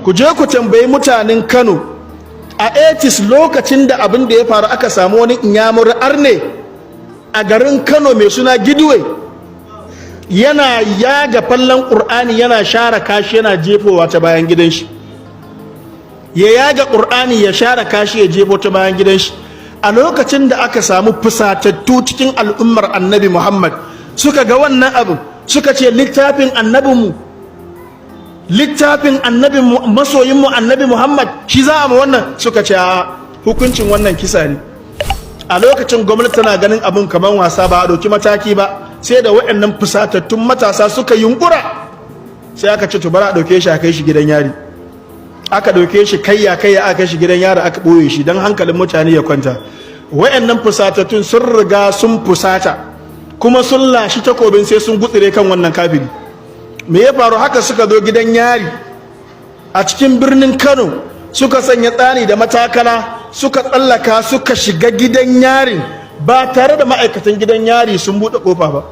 Ku je ku tambayi mutanen Kano a 80s, lokacin da abin da ya faru, aka samu wani Inyamur arne a garin Kano mai suna Gidwe, yana yaga fallon Ƙur'ani, yana share kashi, yana jefowa ta bayan gidan shi. Ya yaga Ƙur'ani, ya share kashi, ya jefo ta bayan gidan shi. A lokacin da aka samu fusatattu cikin al'ummar Annabi Muhammad suka ga wannan abu, suka ce, "Littafin annabinmu, littafin annabinmu, masoyinmu Annabi Muhammad, shi za a ma wannan?" Suka ce, "A hukuncin wannan kisa ne." A lokacin gwamnati tana ganin abin kamar wasa, ba a ɗauki mataki ba, sai da waɗannan fusatattun matasa suka yunkura, sai aka ce, "To, bari a ɗauke shi a kai shi gidan yari." Aka ɗauke shi kayya kayya, aka kai shi gidan yari, aka ɓoye shi don hankalin mutane ya kwanta. Waɗannan fusatattun sun riga sun fusata, kuma sun lashi takobin sai sun gutsire kan wannan kafiri. Me ya faru? Haka suka zo gidan yari a cikin birnin Kano, suka sanya tsani da matakala, suka tsallaka, suka shiga gidan yarin ba tare da ma'aikatan gidan yari sun buɗe ƙofa ba.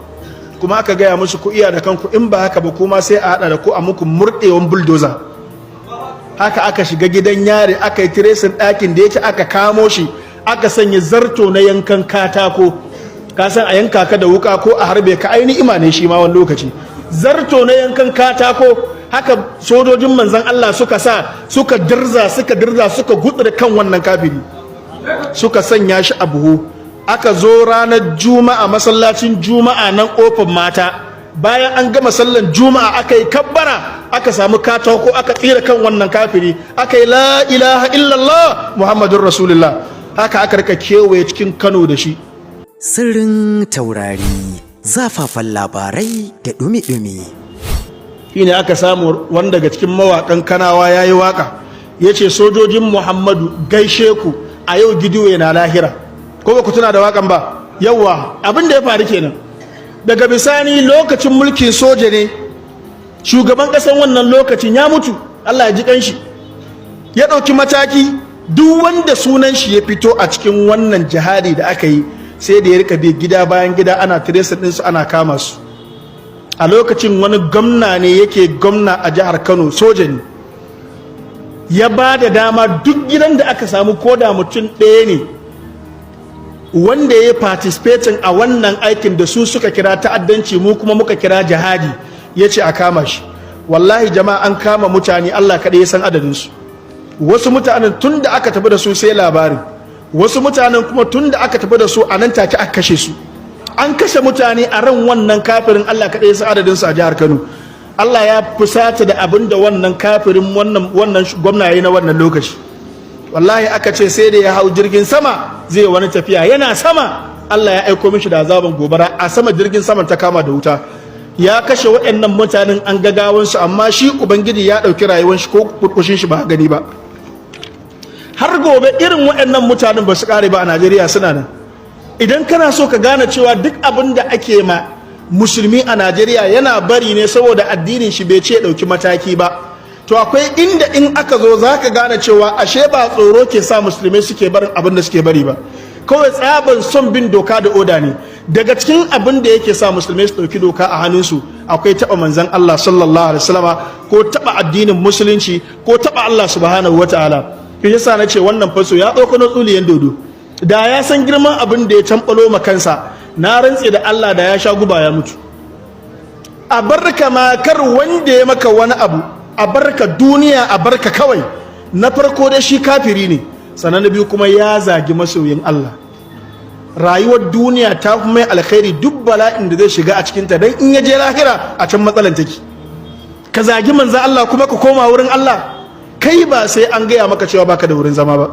Kuma aka gaya musu, "Ku iya da kanku, in ba haka ba kuma sai a haɗa da ku a muku murɗewan bulldozer." Haka aka shiga gidan yari, aka yi tracing ɗakin da yake, aka kamo shi, aka sanya zarto na yankan katako. Ka san a yanka ka da wuka ko a harbe ka ai ni'ima ne shi ma wani lokaci. Zarto na yankan katako, haka sojojin Manzan Allah suka sa, suka dirza, suka dirza, suka gutsure kan wannan kafiri, suka sanya shi a buhu. Aka zo ranar Juma'a, masallacin Juma'a nan Kofar Mata, bayan an gama sallan Juma'a, aka yi kabbara, aka samu katako, aka tsira kan wannan kafiri, aka yi "La ilaha illallah, Muhammadun Rasulullah". Haka aka rika kewaye cikin Kano da shi. Sirrin Taurari, zafafan labarai da ɗumi-ɗumi. Shine aka samu wanda daga cikin mawaƙan Kanawa ya yi waƙa, ya ce, "Sojojin Muhammadu, gaishe ku, a yau Gidiwe na lahira." Ko ba ku tuna da waƙan ba? Yawwa, abin da ya faru kenan. Daga bisani, lokacin mulkin soja ne, shugaban ƙasan wannan lokacin ya mutu, Allah ya ji ƙanshi, ya ɗauki mataki: duk wanda sunan shi ya fito a cikin wannan jihadi da aka yi, sai da ya rika bi gida bayan gida, ana tracing ɗinsu, ana kama su. A lokacin wani gwamna ne yake gwamna a jihar Kano, soja ne, ya ba da dama duk gidan da aka samu koda mutum ɗaya ne wanda ya yi participating a wannan aikin da su suka kira ta'addanci, mu kuma muka kira jihadi, ya ce a kama shi. Wallahi jama'a, an kama mutane, Allah kaɗai ya san adadinsu. Wasu mutanen tun da aka tafi da su sai labarin, wasu mutanen kuma tun da aka tafi da su, a nan take aka kashe su. An kashe mutane a ran wannan kafirin, Allah kaɗai ya san adadinsu a jihar Kano. Allah ya fusata da abin da wannan kafirin, wannan gwamna yayi na wannan lokaci. Wallahi aka ce sai da ya hau jirgin sama zai wani tafiya, yana sama Allah ya aiko mishi da azaban gobara a sama, jirgin saman ta kama da wuta, ya kashe waɗannan mutanen, an ga gawansu, amma shi Ubangiji ya ɗauki rayuwar shi, ko kurkushin shi ba gani ba. Har gobe irin waɗannan mutanen ba su ƙare ba a Najeriya, suna nan. Idan kana so ka gane cewa duk abin da ake ma musulmi a Najeriya yana bari ne saboda addinin shi bai ce ɗauki mataki ba, to akwai inda in aka zo za ka gane cewa ashe ba tsoro ke sa musulmai suke barin abin da suke bari ba, kawai tsaban son bin doka da oda ne. Daga cikin abin da yake sa musulmai su ɗauki doka a hannunsu, akwai taɓa Manzan Allah sallallahu alaihi wasallama, ko taɓa addinin Musulunci, ko taɓa Allah subhanahu wataala. Shi yasa na ce wannan faso ya ɗauko na tsuliyan dodo. Da ya san girman abin da ya camɓalo ma kansa, na rantse da Allah da ya sha guba ya mutu. A barka ma, kar wanda ya maka wani abu, a barka duniya, a barka kawai. Na farko dai shi kafiri ne, sannan na biyu kuma ya zagi masoyin Allah. Rayuwar duniya ta fi mai alkhairi duk bala'in da zai shiga a cikinta, don in ya je lahira, a can matsalan take. Ka zagi Manzan Allah kuma ka koma wurin Allah, kai ba sai an gaya maka cewa baka da wurin zama ba.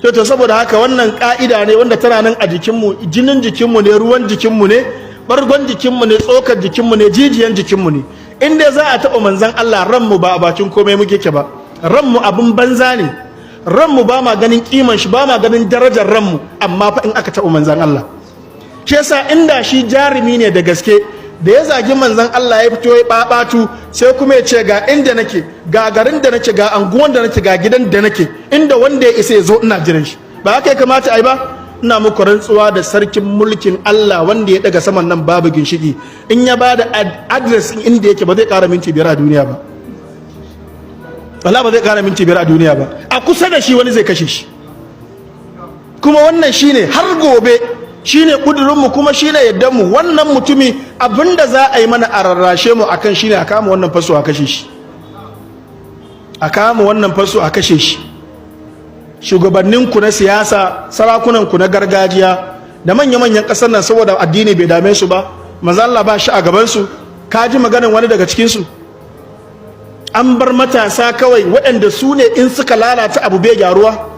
To, saboda haka wannan ka'ida ne wanda tana nan a jikinmu, jinin jikinmu ne, ruwan jikinmu ne, bargon jikinmu ne, tsokar jikinmu ne, jijiyan jikinmu ne. Inda za a taɓa Manzan Allah, ranmu ba a bakin komai muke ke ba, ranmu abin banza ne, ranmu ba ma ganin kiman shi, ba ma ganin darajar ranmu. Amma fa in aka taɓa Manzan Allah, shi yasa inda shi jarumi ne da gaske, da ya zagi Manzan Allah ya fito ya babatu, sai kuma ya ce, "Ga inda nake, ga garin da nake, ga anguwan da nake, ga gidan da nake, inda wanda ya isa ya zo, ina jiran shi." Ba haka ya kamata ai ba? Ina muku rantsuwa da sarkin mulkin Allah wanda ya daga saman nan babu ginshiki, in ya ba da address inda yake, ba zai kara minti 5 a duniya ba. Wala ba zai kara minti 5 a duniya ba. A kusa da shi wani zai kashe shi. Kuma wannan shine har gobe, shine kudurinmu, kuma shine yaddanmu. Wannan mutumi, abinda za a yi mana a rarrashe mu akan shine a kama wannan fasto a kashe shi, a kama wannan fasto a kashe shi. Shugabanninku na siyasa, sarakunanku na gargajiya da manya-manyan ƙasar nan, saboda addini bai dame su ba, manzo Allah ba shi a gabansu. Ka ji maganin wani daga cikinsu? An bar matasa kawai, waɗanda su ne in suka lalata abu bai gyaruwa.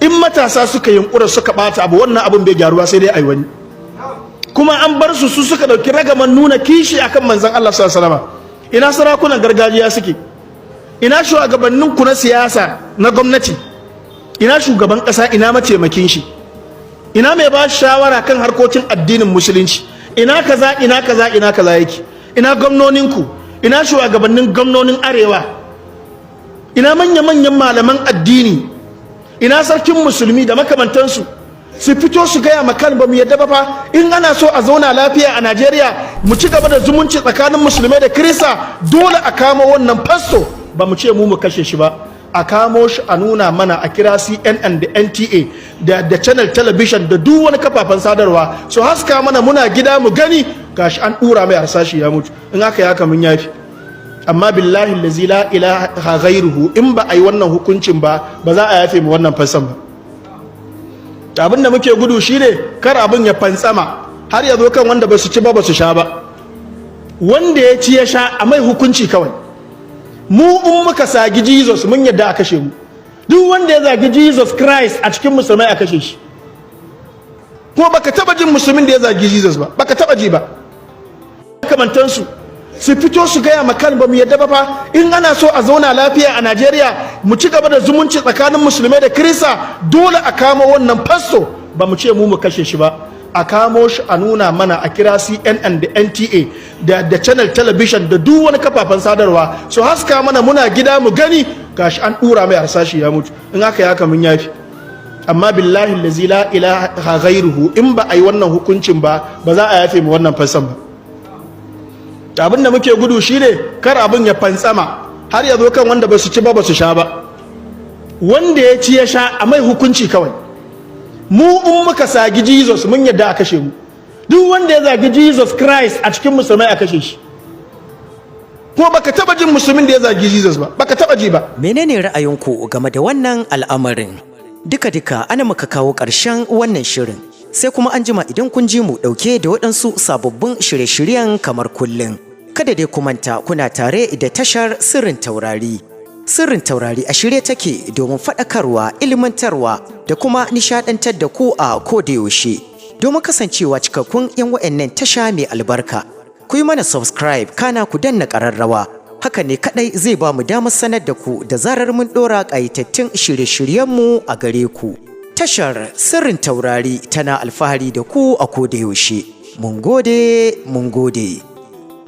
In matasa suka yunkura suka bata abu, wannan abun bai gyaruwa, sai dai ai wani. Kuma an bar su, su suka dauki ragaman nuna kishi akan manzon Allah sallallahu alaihi wasallam. Ina sarakunan gargajiya suke? Ina shugabannin ku na siyasa, na gwamnati? Ina shugaban kasa? Ina mataimakin shi? Ina mai ba shawara kan harkokin addinin Musulunci? Ina kaza, ina kaza, ina kaza yake? Ina gwamnoninku? Ina shugabannin gwamnonin Arewa? Ina manya-manyan malaman addini? Ina Sarkin Musulmi da makamantansu? Su fito su gaya makan ba mu yadda ba fa. In ana so a zauna lafiya a Najeriya, mu ci gaba da zumunci tsakanin Musulmai da Kirista, dole a kamo wannan fasto. Ba mu ce mu mu kashe shi ba, a kamo shi a nuna mana, a kira CNN da NTA da Channel Television da duk wani kafafen sadarwa su haska mana, muna gida mu gani, gashi an dura mai harsashi ya mutu. In aka yi haka, mun yafi. Amma billahi allazi la ilaha ghairuhu, in ba a yi wannan hukuncin ba, ba za a yafe mu wannan faston ba. Abin da muke gudu shine kar abin ya fantsama har ya zo kan wanda ba su ci ba, ba su sha ba. Wanda ya ci ya sha, a mai hukunci kawai. Mu in muka zagi Jesus, mun yadda a kashe mu. Duk wanda ya zagi Jesus Christ a cikin Musulmai, a kashe shi. Kuma baka taba jin Musulmin da ya zagi Jesus ba, baka taba ji ba. Makamantansu su fito su gaya makan ba mu yadda ba fa. In ana so a zauna lafiya a Najeriya, mu ci gaba da zumunci tsakanin Musulmai da Kirista, dole a kamo wannan fasto. Ba mu ce mu mu kashe shi ba, a kamo shi a nuna mana, a kira CNN da NTA da Channel Television da duk wani kafafen sadarwa su haska mana, muna gida mu gani, gashi an dura mai harsashi ya mutu. In aka yi haka, mun yafi. Amma billahi allazi la ilaha ghairuhu, in ba a yi wannan hukuncin ba, ba za a yafe mu wannan faston ba. Abin da muke gudu shine kar abin ya fantsama har ya zo kan wanda ba su ci ba, ba su sha ba. Wanda ya ci ya sha, a mai hukunci kawai. Mu in muka zagi Jesus, mun yadda a kashe mu. Duk wanda ya zagi Jesus Christ a cikin Musulmai, a kashe shi. Kuma baka taba jin Musulmin da ya zagi Jesus ba, baka taba ji ba. Menene ra'ayinku game da wannan al'amarin? Duka-duka ana muka kawo ƙarshen wannan shirin. Sai kuma an jima idan kun ji mu ɗauke da waɗansu sababbin shirye-shiryen kamar kullum. Kada dai ku manta, kuna tare da tashar Sirrin Taurari. Sirrin Taurari a shirye take domin faɗakarwa, ilmantarwa da kuma nishaɗantar da ku a koda yaushe. Domin kasancewa cikakkun 'yan wa'annan tasha mai albarka, ku yi mana subscribe, kana ku danna ƙararrawa. Haka ne kaɗai zai ba mu damar sanar da ku da zarar mun ɗora ƙayatattun shirye-shiryenmu a gare ku. Tashar Sirrin Taurari tana alfahari da ku a koda yaushe. Mun gode, mun gode.